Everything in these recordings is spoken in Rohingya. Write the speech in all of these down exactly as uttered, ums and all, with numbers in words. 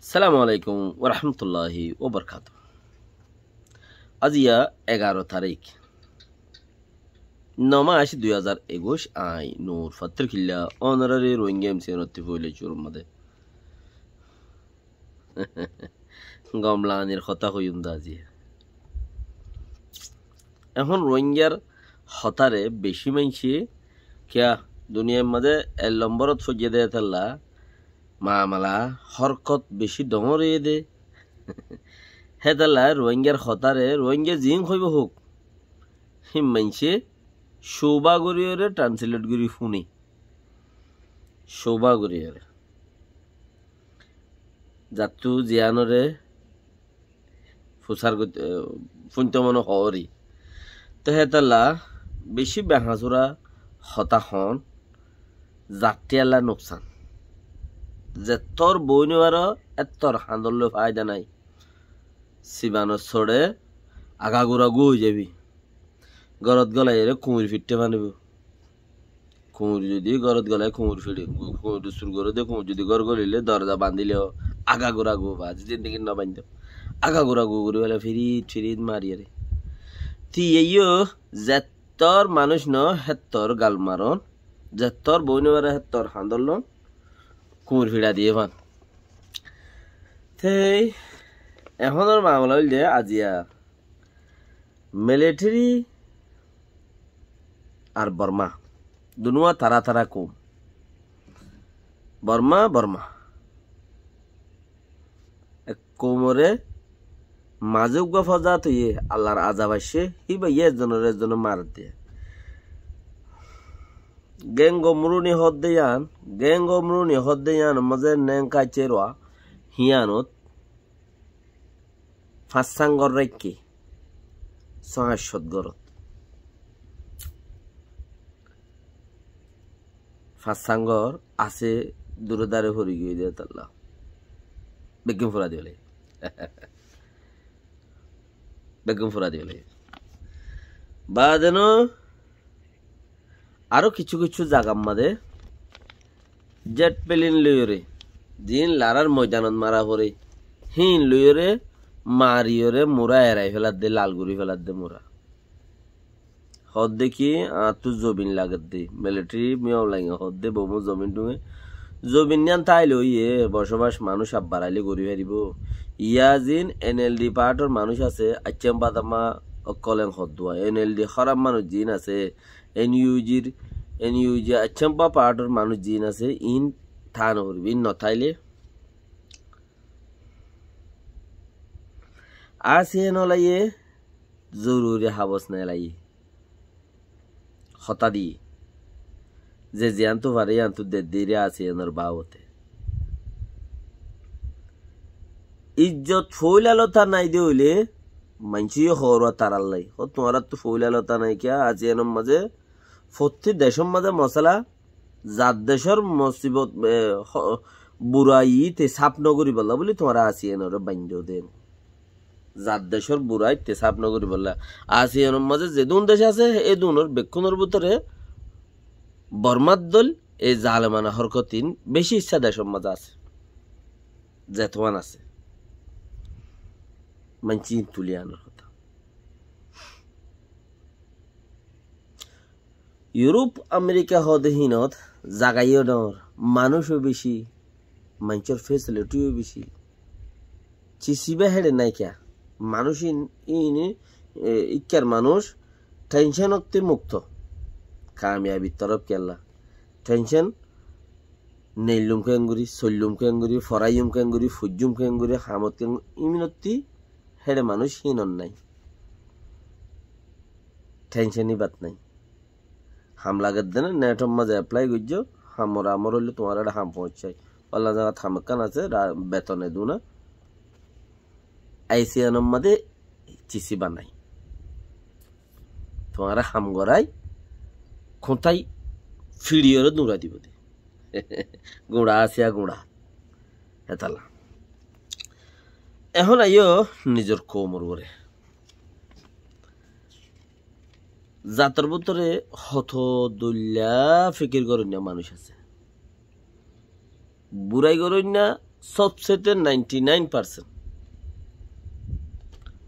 Assalamu alaikum warahmatulláhi wabarakátuhu. Aziya egaró tarík, no mac, dui házar ekuic, añí Nur Fattor Killa, ónorari Rohingya M C N ottú foila cúrur mazé gom laganir hotá hoiyum de aziya. Ehón Rohingyar hotáre beci maincé, kiyá, duniyair mazé ek lombórot foijjé de hétolla, mamela hórkot beci dóñr óiye de. Hétolla Rohingyar hotáre, Rohingya ziín hoibó houk, hín maincé cóba goríyore translate gorí fúne. Cóba goríyore. Zattú ziyánore fusár goit-, e, fúinto mone hoóri. Te hétolla beci behañsura hotá hoón, zattí ella nuksan. Zettór boói no faro, ettór hañdór loi faida nái. Sibanor sóçe agagura gú ói zaibi. Górot gólaiyore kuñir fiṭṭé fanibó. Kuñir zodi górot góle, kuñir fiṭi, kuñir sur goré de, kuñir zodi gór gólile, doroza bandile ó, agagura gú, bazi zindigi no baindó. Agagura gú gorí félai, firit firit mariyore. Te iyó zettór manúic no, héttór gal maron, zettór boói no fare, héttór hañdór lon, kuñir fiṭa diyé fan. Te ehónor mamela óilde aziya militeri ar Borma, dunuwa tara tara koum. Borma, Borma. Ek koumore mazé uggúa fozat óiye, Allar azab aiccé, híba yé ezzonore ezzone maredde. Geng of Moroni hoódde yían, Geng of Moroni hoódde yíanor mazé neng kaiccé roa, híanot fañs sán gór raikké, só añcót górot. Fañs sán gór asé, dure dare fori giyói de hétolla. Beggún fura dibo lage. Beggún fura dibo lage. Baade no aró kissú kissú zagar mazé jet pilin loiyóre, ziín larár moidanot mara foré, híin loiyóre mariyóre mura erai féladde, lal gorí féladde mura. Hoódde ki, añáttu zobin lagedde. Militeri Min Aung Hlainge hoódde, boumot zobin dhunge. Zobin yían táile óiye, bocóbac manúic abbar aile gorí faribó. Yá ziín N L D partor manúic asé, Aiccán Bádama ókkol en hoddúa, N L D hóraf manúic ziín asé, N U G r, N U G Aiccán Bá partor manúic ziín asé, iín táa no foribó, iín no táile. A C N ot laiye, zoruri habos nai laiye. Hotá diyé. Ze ziyántu fare yíantu dedde ire A C N or babote. Ijjot foóila lota nai de óile, maincé yó hoór tarár lai. Ó tuáñráttu foóila lota nai kiyá, A C N or mazé, fottí decór mazé mosala, zar decór mosibot, e, ho-, burai te sáf no goríbolla buli tuáñra A C N ore baindó de. Zar decór burai te sáf no goríbolla. A C N or mazé zedún dec asé, edúnor bekkúnor bútore Bormar dóil e zalemana hórkot iín beci issá decór mazé asé. Zetuán asé. Maincé iín tuli anor hotá. Yurop, Amerika hoóde híinot zaga yó dóñr, manúic ó beci, maincór fesiliti ó beci. Cisibá héçe nái kiyá? Manúic iín, iín, e, íkkar manúic thenshon ottú mukto. Kamiyabir torof kiyólla. Thenshon neillum keéngorí, soillum keéngorí, foráiyum keéngorí, foijjum keéngorí, hamot keéngorí, iminottí héçe manúic híinot nái. Thenshon íbat nái. Ham lagedde né, netor mazé eplai goijjó, hamor amor óile tuáñra eçé ham foóñiccái. Ólla zagat ham ekkán asé, ra-, beton eduna. A C N or mazé cisibá nái. Tuáñra ham gorái, kuñtái fiçiyóre duñrai dibo de. Guñça asé, guñça. Hétolla. Ehón aiyó nizor koumor uore. Zator bútore hoto dóilla fikir goróinna manúic asé. Burai goróinna, Sobsete ninety nine percent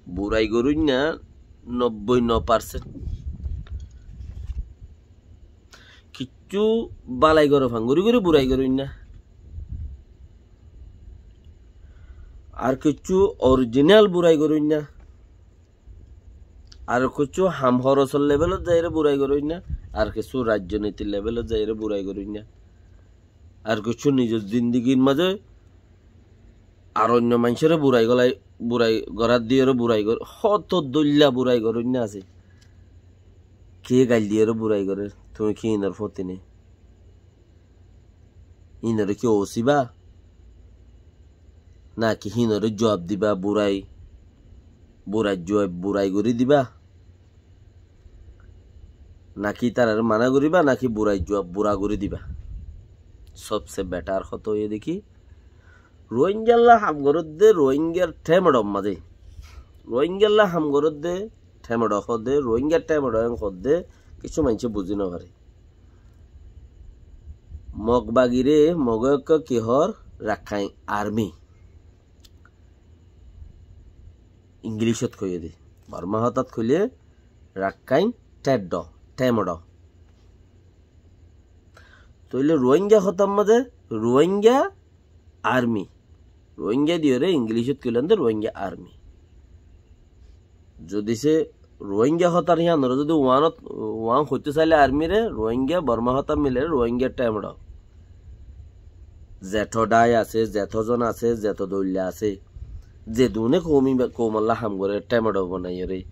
burai goróinna, nobboi no percent. Kiccú balai goró fangori gorí burai goróinna, ar kiccú original burai goróinna, ar kiccú ham horosor levelot zaiyóre burai goróinna, ar kiccú rajjonitir levelot zaiyóre burai goróinna, ar kiccú nizor zindigir mazé ar oinno maincóre burai golai, burai gorát diyóre burai gor-, hoto dóilla burai goróinna asé. Ke gail diyóre burai gorér, tuñí ki inor fóti né? Inore ki ósiba? Naki hinore juab diba burai, burai juab burai gorí diba? Naki tarare mana goriba, naki burai juab bura gori diba? Sobse betar hotá óiye de ki, Rohingyalla ham goródde Rohingyar themedor mazé. Rohingyalla ham goródde themedo hoódde, Rohingya themedo en hoódde, kissú maincé buzí no fare. Mog bagire, Moge ki hoór, Rakhine Army. Inglicot hoiyé de. Borma hotát hoilé Rakhine themedo, themedo. Tóile Rohingya hotár mazé Rohingya Army. Rohingya diyóre Inglicot hoilán de Rohingya Army. Zodi se Rohingya hotár híanore zodi uanot, uan hoitó sailé army re, Rohingya, Borma hotá mile Rohingya themedo. Zeto dhai asé, zeto zon asé, zeto dóilla asé, ze dune koumi ba-, koumolla ham gore themedo banaiyóre,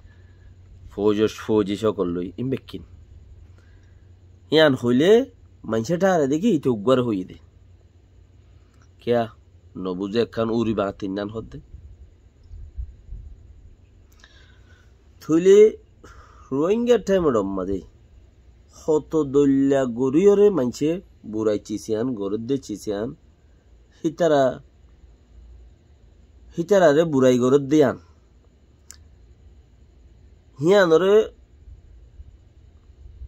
fouji, fouji sokol loi, in bekkín. Hían hoilé maincé tháre de ki ite uggware hoiyé de. Kiya? No buzé ekkán uri baña tinnán hoódde. Tóile Rohingya themedor mazé hoto dóilla goríyore maincé burai cisiyan gorédde cisiyan, hítara, hítarare burai gorédde yían. Híanore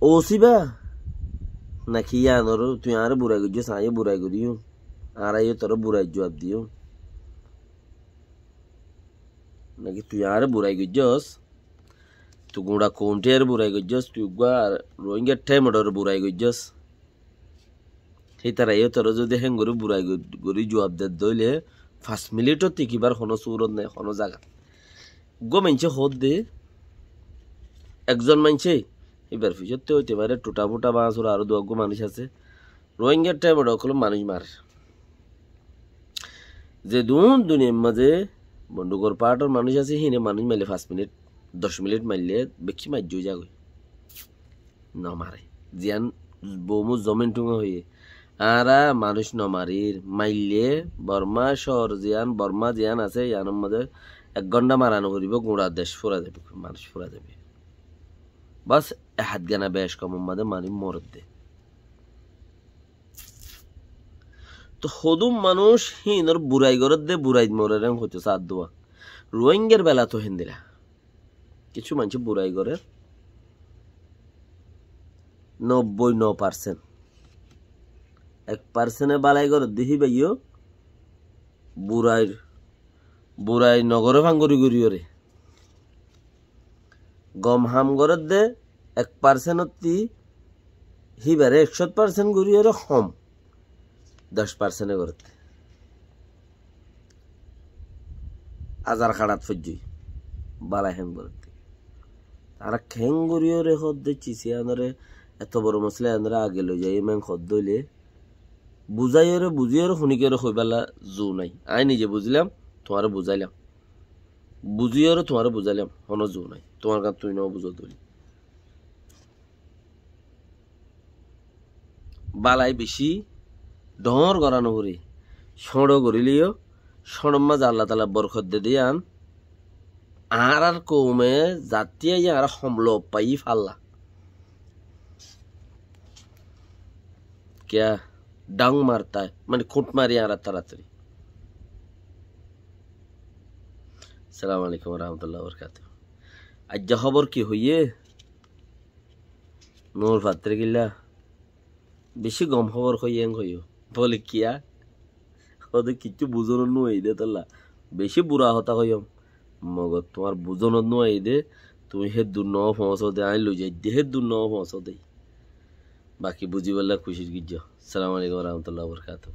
ósiba? Naki híanore tui añáre burai goijjós, aññí yó burai goijjóm, añára yó tore burai juab diyóm. Naki tui añáre burai goijjós, tui guñça koumtiyare burai goijjós, tui uggwá Rohingya themedore burai goijjós. Hítara yó tore zodi héngori burai go-, gori juab dedde óile, fañs minithot tikibar honó surot nai, honó zagat. Uggwá maincé hoódde, ekzon maincé, íbar fisotte óite fare, thuta futa bañsur aró dui uggwá manúic asé. Rohingya themedo ókkole manúic marer. Ze dun duniyair mazé bondukor paátor manúic asé, híne manúic maille fañs minit, doc minit maille bekkí maijjó zagói. No mare. Ziyán boumot zomin thunga hoiyé. Añára manúic no marir. Maille Borma cóor ziyán, Borma ziyán asé, yíanor mazé ek gónda mara no foribó, gura dec fura zaibo, manúic fura zaibo. Bas, e hát gana bec komor mazé manúic moredde. To hodún manúic híinor burai gorédde, burait morer en hoitó saádduwa. Ruáingar bela to héndila. Kissú maincé burai gorér nobboi no parsent. Ek parsente balai gorédde híbayó burai, burai nogoré fangori goríyoré. Gom ham gorédde ek parsent ottí híbaré ekcót parsent goríyoré hom doc parsente gorédde. Azar kaçat foijjé balai ham gorédde. Tará keén goríyoré hoódde cisiyanoré, eto boro mosla iyanoré age loi zaiyum en hoódde óile, buzáiyoré, buzíyoré, hunikiyoré hoibálla zu nái. Aññí nize buzílam, tuáñre buzáilam. Buzíyoré tuáñre buzáilam, honó zu nái. Tuáñr gan tuñí no buzó dóilla. Balai bicí dhoóñr gorá noforé. Cóñço goríleyó, cóñçor mazé Allatala borkot dedé yían, añárár koume zattíya yían añára hom lof faiyí falla. Kiyá? Dhaung marta, mane kúñth mari añára taratari. Assalamu alaikum warahmatullahi wabarakatuhu. Aijja hóbor ki hoiyé? Nur Fatri killa? Bicí gom hóbor hoiyé en hoiyó. Bóle kiyá? Hóde kiccú buzónot no aiyé dé tolla. Beci bura hotá hoiyóm. Mogor tuáñr buzónot no aiyé dé, tuñí héddur no foóñso dé, aññí loizaidde héddur no foóñso dé. Baki buzibálla kucíc goijjó. Assalamu alaikum warahmatullahi wabarakatuhu.